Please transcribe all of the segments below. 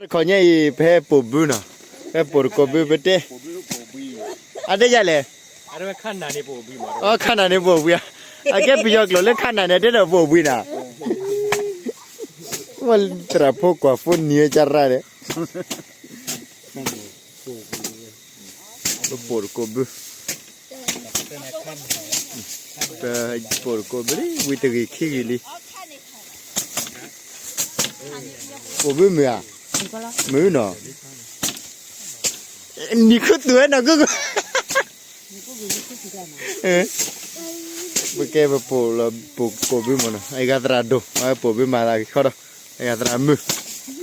တခီညါအံၤ ပဟဲပိာ်ဘုနီၤ, ပဟဲပိာ်တကိးဘုပတဲ, အတဲယၤလဲၣ်, အီ ခါနၤန့ၣ်ပိာ်ဘှံးဧါ, အကဲပယီၤကျိာ်လၢခါနၤန့ၣ် တဲဒီးပိာ်ဘှံးနၤ, သရၣ်ဖိကွၢ်ဖိနံၤဝဲကရၣ်ဒီး ပပိာ်တကိးဘု, ပပိာ်တကိးဘုလံ ဝံၤတဂ့ၤခံဂ့ၤလံ, ပိာ်ဘုမုာ်ဧါ, မုာ်နီၤ, နံၤခူသူၣ်ဝဲနီၤ ကူကူ ပကဲပပိာ်လီၤ ပိာ်ကိးဘုမ့ၢ်နီၤ, အဂၤသရၣ်ဒိၣ် အဝဲပိာ်ဘုမၤသးကခီဒီး အဂၤသရၣ်မုၣ်,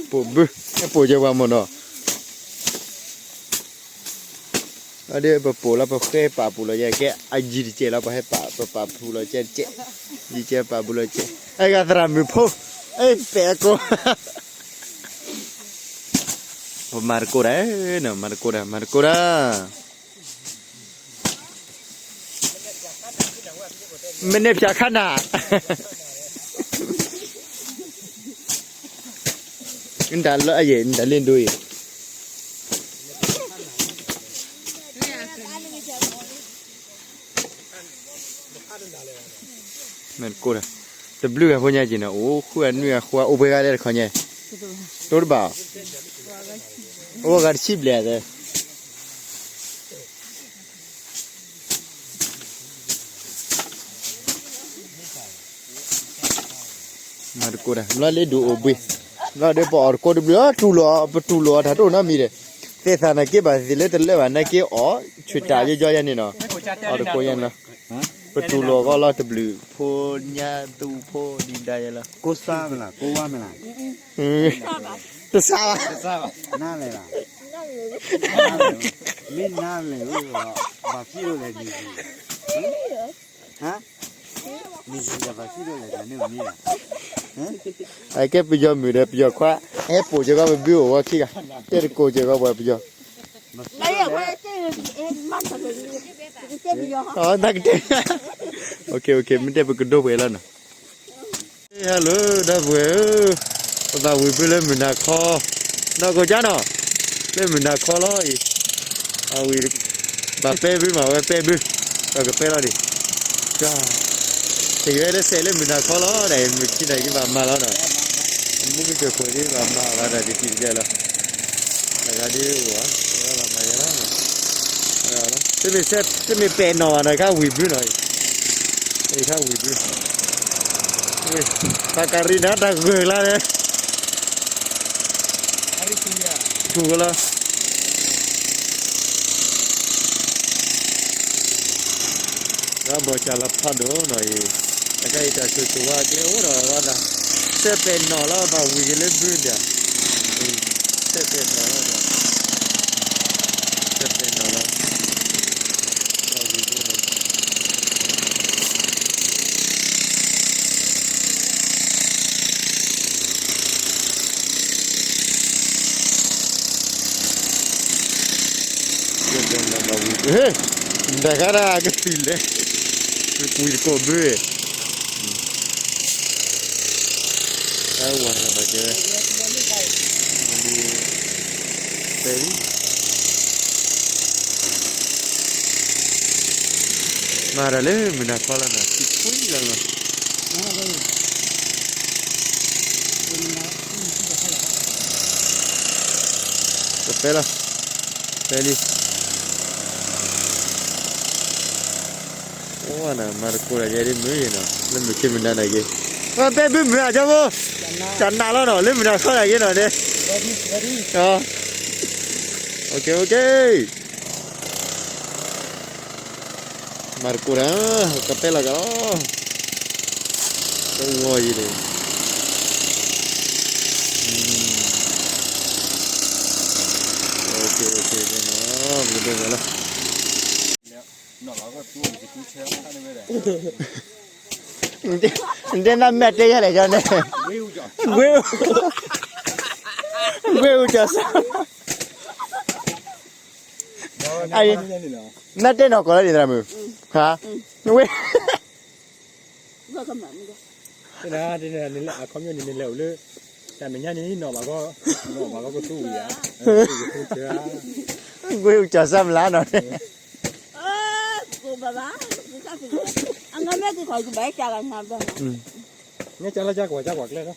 ပိာ်ဘု, ဟဲပိာ်ကဲပှၤမ့ၢ်နီၤ, အဒ်ပပိာ်လီၤ ပဃဲပာ်ပူၤလီၤယဲ ကဲအယံၤတကဲးလီၤ ပဟဲပာ် ပပာ်ပူၤလီၤကဲတကဲး, ယကဲပာ်ပူၤလီၤကဲ, အဂၤသရၣ်မုၣ်ဖိ, အဲ ပဲာ်အကိး ပမၤတကိးတၢ်, မၤတကိးတၢ် မၤတကိးတၢ်, မ့ၢ်န့ၣ်ဖၠၣ်ခါနၤ, နတၢ်လၢအယဲၢ် နတၢ်လ့ဒိအံၤ မ့ၢ်တကိးတၢ်, တဘျုးဂၤဖိညါက့ၤန့ၣ် အိၣ်ဃုအနွံအဃိ အိၣ်ပှဲၤဂၤလဲၣ်တခီညါ, တိတဘၣ်, အိၣ်ဂၤတဆံဘျဲၣ်သၢ မၤတကိးတၢ် ဘျီလၢဒုးအိၣ်ဘှံး, ဘျီဒီးပအီၣ်တကိးတဘျုး တူၢ်လိာ် ပတူၢ်လိာ်အီၤတၢ်တအိၣ်နီတမံၤဒီး, သ့ၣ်သၣ်နာ်က့ဘၣ်သ့ၣ်လၢတလၢဘၣ်နာ်က့အီၣ်, ဆူၣ်တၢ်ယီယီယဲန့ၣ်နီၤ, အီၣ်တကိးယဲန့ၣ်လီၤ, ပတူၢ်လိာ်အီၤလီၤတဘျုးဖိညါသူဖိဒံးဒါယဲလီၤ, ကိးစါမ့ၢ်လၢ ကိးဝါမ့ၢ်လၢ တစးဘၣ်, နါလဲၣ်ဘၣ်, မ့ၢ်နါလဲၣ်, ဘၣ်ဖံးဒိၣ်လဲၣ်န့ၣ်, ဟါ, နံၤဘၣ်ဖံးဒိၣ်လဲၣ်န့ၣ်မ့ၢ်, အကဲပယီၤမုၣ်ဒီးပယီၤခွါ, ဟဲပိာ်က့ၤကီးပဘုအိၣ်ဝဲခံဂၤ, တဲတကိးက့ၤကီးပှၤပယီၤ, တၢ်ကတဲ, မ့ၢ်တဲပကဒိပှဲၤလီၤနီၤ ဟဲလၢဒီပုၢ်ဝဲၢ်ဧၢ, ပသးဝံၤဘုလၢမုၢ်နၤခီ, နီၢ်ကိးကါနီၤ, လၢမုၢ်နၤခီလီၤအံၤ, အဝံၤ, ဘၣ်ပဲဘုမးဝဲပဲဘု, ပကပဲလီၤဒံး, တဂဲၤလၢစဲးလၢမုၢ်နၤခီလီၤ, ဒီးမုၢ်ခံနၤကဘၣ်မၤလီၤနီၤ, မူကစၢၢ်ခိၣ်ဒ်ဘၣ်မၤဘၣ်ဒီးတံၤတကဲလီၤ, တဂၤဒ်အိၣ်, ဘၣ်မၤယဲလီၤ, တမ့ၢ်ပဲာ်နီၢ်ဘၣ်နီၤ, ခါဝံၤဘုနီၤ, ခါဝံၤဘု ပကရံနၤတၢ်ဂၢၢ်လါန့ၣ်, ထူၣ်ကလီၤ, ဒီးဘီၣ်ကၢ်လီၤဖးဒိၣ်နီၤအံၤ, အတၢ်ဆိၣ်ဆိၣ်ဝါကျဲအိၣ်ဒီးဝဲဒၣ်, စဲးပဲာ်နီၢ်လီၤ ဘၣ်ဝံၤက့ၤလၢဘုဒၣ်, စဲးပဲာ်နီၢ်လီၤ, စဲးပဲာ်နီၢ်လီၤ တဂၤဒၣ်ကတုၤလဲၣ်, ကွံာ်တကိးဘု, တၢ်ဝၤလီၤဘၣ်ကဲဝဲ, ပဲလံ, မၤတၢ်လၢမုၢ်နၤခီလီၤနီၤ, ထံခွံလီၤနီၤ ကပဲလီၤ, ပဲလံ, အိၣ်နၤ မၤတကိးတၢ်ယဲဒ်မုၢ်ယဲနီၤ လၢမုၢ်ခံမုၢ်နၤနာ်က့, ပှၤပဲဘုမုၢ်အကၠီဖိ, တၢ်နးလီၤနီၤ လၢမုၢ်နၤခီနာ်က့နီၤန့ၣ်, အိၣ်က့ၤ အိၣ်က့ၤ မၤတကိးတၢ်, ကပဲလီၤကလီၤ, တဝီၤယံၤန့ၣ်, အိၣ်က့ၤ အိၣ်က့ၤနီၤ, မ့ၢ်ဒိၣ်ဝဲလီၤ, နတဲနၤမ့ၢ်တဲယၤလဲၣ်ကၠီန့ၣ်, ဝ့ၢ်, ဝ့ၢ်အူကၠီစၢ် နတဲနီၢ်ကီၢ်လၢဒ်သရၣ်မုၣ်, ဟါ, ဝ့ၢ်, နလဲၤအခီပညီန့ၣ် နလဲၤအိၣ်လၢ, တၢ်မဲာ်ညါန့ၣ် နီၢ်ဘၣ်ကီ, နီၢ်ဘၣ်ကီကသူဝံၤဧါ, ကသူဝံၤဧါ, ကွ့ကၠီၤစၢ်မလါနီၤ, ကိးဘၣ်ဘၣ်, အငါမ့ၢ်က့ၤခီကဘၣ်ကၢ်ဂၤညါဘၣ်, ညါကၢ်လၢကၢ်ကွၢ်ကၢ်ကွၢ်ကျဲလီၤ,